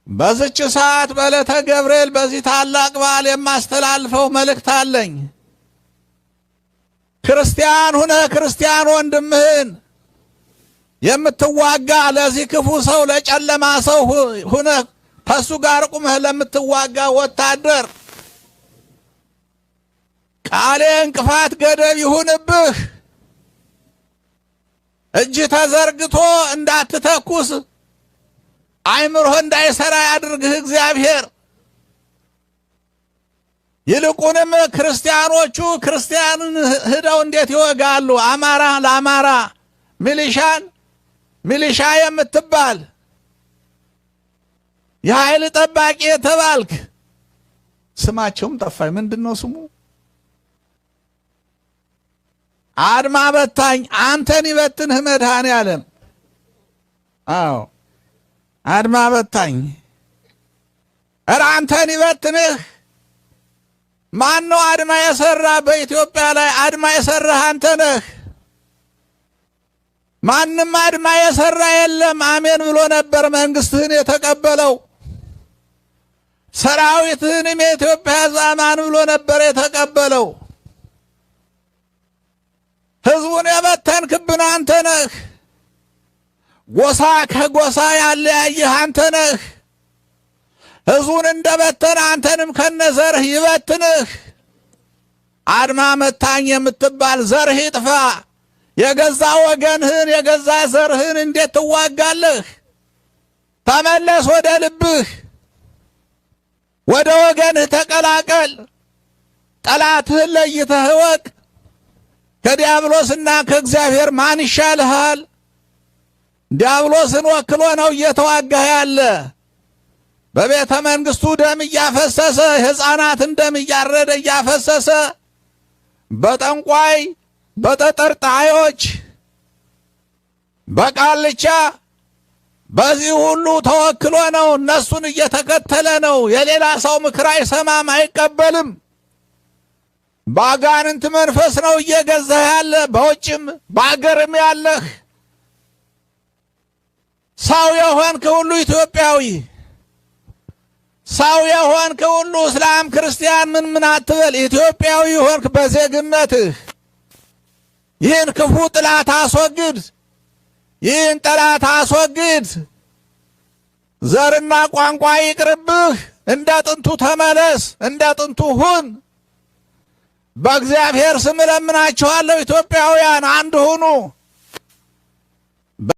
በዚች ሰዓት በዕለተ ገብርኤል በዚህ ታላቅ በዓል የማስተላልፈው መልእክት አለኝ። ክርስቲያን ሁነህ ክርስቲያን ወንድምህን የምትዋጋ፣ ለዚህ ክፉ ሰው፣ ለጨለማ ሰው ሁነህ ከሱ ጋር ቁመህ ለምትዋጋ ወታደር ቃሌ እንቅፋት ገደብ ይሁንብህ። እጅ ተዘርግቶ እንዳትተኩስ፣ አይምሮህ እንዳይሰራ ያድርግህ እግዚአብሔር። ይልቁንም ክርስቲያኖቹ ክርስቲያንን ሂደው እንዴት ይወጋሉ? አማራ ለአማራ ሚሊሻን፣ ሚሊሻ የምትባል፣ የኃይል ጠባቂ የተባልክ፣ ስማቸውም ጠፋኝ። ምንድን ነው ስሙ? አድማ በታኝ አንተን ይበትንህ መድኃኔዓለም። አዎ፣ አድማ በታኝ፣ ኧረ አንተን ይበትንህ። ማን ነው አድማ የሰራ? በኢትዮጵያ ላይ አድማ የሰራህ አንተ ነህ። ማንም አድማ የሰራ የለም። አሜን ብሎ ነበር መንግስትህን የተቀበለው። ሰራዊትህንም የኢትዮጵያ ሕዝብ አማን ብሎ ነበር የተቀበለው። ህዝቡን የበተንክብን አንተ ነህ። ጎሳ ከጎሳ ያለያየህ አንተ ነህ። ህዝቡን እንደበተነ አንተንም ከነዘርህ ይበትንህ። አድማ መታኝ የምትባል ዘርህ ይጥፋ። የገዛ ወገንህን፣ የገዛ ዘርህን እንዴት ትዋጋለህ? ተመለስ ወደ ልብህ፣ ወደ ወገንህ ተቀላቀል። ጠላትህን ለይተህ እወቅ። ከዲያብሎስና ከእግዚአብሔር ማን ይሻልሃል? ዲያብሎስን ወክሎ ነው እየተዋጋህ ያለ። በቤተ መንግስቱ ደም እያፈሰሰ፣ ሕፃናትን ደም እያረደ እያፈሰሰ፣ በጠንቋይ፣ በጠጠርጣዮች፣ በቃልቻ፣ በዚህ ሁሉ ተወክሎ ነው። እነሱን እየተከተለ ነው። የሌላ ሰው ምክር አይሰማም፣ አይቀበልም። በአጋንንት መንፈስ ነው እየገዛህ ያለ። በውጭም በአገርም ያለህ ሰው የሆንክ ሁሉ፣ ኢትዮጵያዊ ሰው የሆንክ ሁሉ፣ እስላም፣ ክርስቲያን ምን ምን አትበል፣ ኢትዮጵያዊ ሆንክ በዜግነትህ ይህን ክፉ ጠላት አስወግድ። ይህን ጠላት አስወግድ። ዘርና ቋንቋ ይቅርብህ። እንደ ጥንቱ ተመለስ፣ እንደ ጥንቱ ሁን። በእግዚአብሔር ስም እለምናችኋለሁ፣ ኢትዮጵያውያን አንድ ሁኑ።